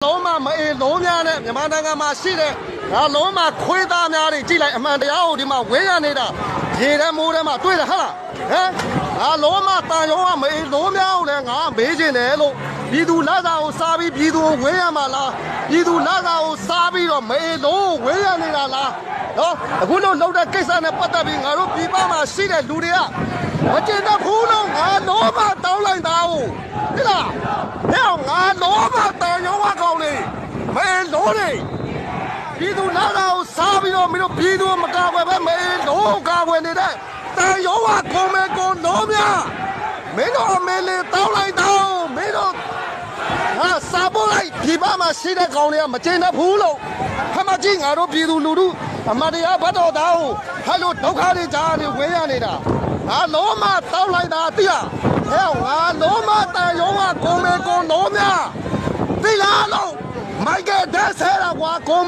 ငါလုံးမၢ်မအ့လိမၠါနဲၣ် မြန်မာနိုင်ငံမှာရှိတဲ့ ငါလုံးမၢ်ခွေးသားများတွေ ကြည့်လိုက် အမှန်တရားကို ဒီမှာဝေးရနေတာ ရေထဲမိုးထဲမှာ တွေ့တာဟဲလား ဟမ် ငါလုံးမၢ်တန်ရုံးက မအ့လိမၠါကိုလည်း ငါမေးချင်တယ်လို့ ပြည်သူ့လစာကိုစားပြီး ပြည်သူ့ကိုဝေးရမှာလား ပြည်သူ့လစာကိုစားပြီးတော့ မအ့လိကိုဝေးရနေတာလား နော် အခုလိုလုပ်တဲ့ကိစ္စနဲ့ပတ်သက်ပြီး ငါတို့ပြည်ပမှာရှိတဲ့လူတွေက မကျေနပ်ဘူးလို့ ငါလုံးမၢ်တောင်းလိုက်တာကို သိလား ဟဲ့ ငါလုံးမၢ် တန်ရုံးက ကောင်တွေ မအ့လိတွေ ပြည်သူ့လစာကိုစားပြီးတော့ မင်းတို့ပြည်သူကိုမကာကွယ်ဘဲ မအ့လိကိုကာကွယ်နေတဲ့ တန်ရုံးက ကိုယ်မင်းကိုလုံးမၠါ မင်းတို့ အမ့ၢ်လင်တောင်းလိုက်တာကို မင်းတို့ ငါစာပို့လိုက် ပြည်ပမှာရှိတဲ့ကောင်တွေက မကျေနပ်ဘူးလို့ ဖမ်းမကြည့် ငါတို့ပြည်သူလူထု အမှန်တရားဘက်တော်သားကို ဟဲ့ လို့ဒုက္ခတွေကြားကနေ ဝေးရနေတာ ငါလုံးမၢ်တောင်းလိုက်တာ သိလား ဟဲ့ ငါလုံးမၢ် တန်ရုံးက ကိုယ်မင်းကိုလုံးမၠါ သိလားလို့ မိုက်ကယ်ဒဲဆဲတာကွာ ကိုယ်မင်း